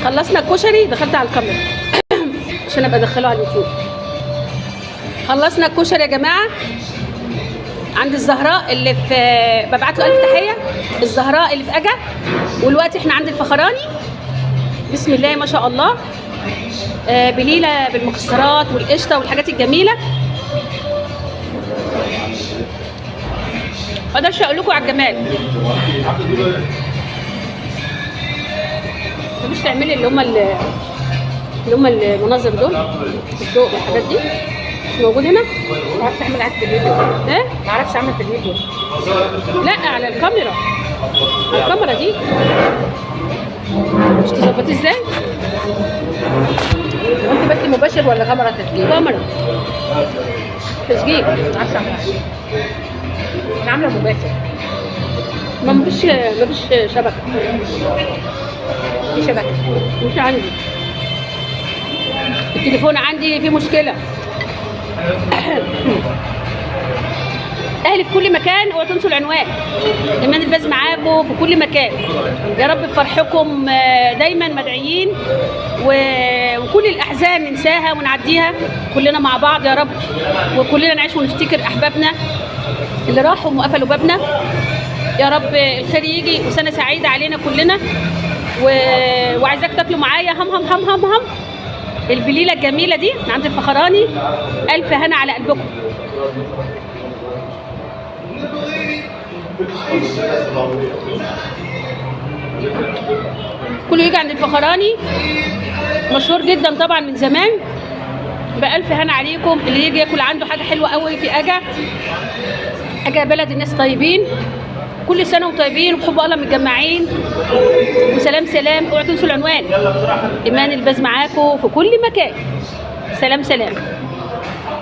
خلصنا الكشري، دخلت على الكاميرا عشان ابقى ادخله على اليوتيوب. خلصنا الكشري يا جماعة عند الزهراء اللي في، ببعت له الف تحية، الزهراء اللي في اجا. والوقت احنا عند الفخراني. بسم الله ما شاء الله. بليلة بالمكسرات والقشطه والحاجات الجميلة. ما اقدرش اقول لكم على الجمال. مش تعملي اللي هم المناظر دول، الضوء والحاجات دي مش موجود هنا. ما اعرفش اعمل عكس الفيديو. ايه؟ ما اعرفش اعمل في الفيديو. لا على الكاميرا، على الكاميرا دي مش تظبطي ازاي؟ وانت بس مباشر ولا كاميرا تسجيل؟ كاميرا تسجيل. ما اعرفش اعمل. انا عامله مباشر. ما مفيش شبكة. في شبكة. مش عندي التليفون، عندي فيه مشكلة. اهلي في كل مكان، اوعوا تنسوا العنوان. ايمان الباز معاكم في كل مكان. يا رب بفرحكم دايما مدعيين، وكل الاحزان ننساها ونعديها كلنا مع بعض يا رب، وكلنا نعيش ونفتكر احبابنا اللي راحوا وقفلوا بابنا. يا رب الخير يجي وسنة سعيدة علينا كلنا. وعايزاك تاكلوا معايا هم هم هم هم هم البليله الجميلة دي من عند الفخراني. الف هنا على قلبكم. كله يجي عند الفخراني، مشهور جدا طبعا من زمان. بألف هنا عليكم. اللي يجي ياكل عنده حاجة حلوة قوي في اجا. اجا بلد الناس طيبين، كل سنة وانتم طيبين وبحب الله متجمعين. وسلام سلام، اوعوا تنسوا العنوان. ايمان الباز معاكم في كل مكان. سلام سلام.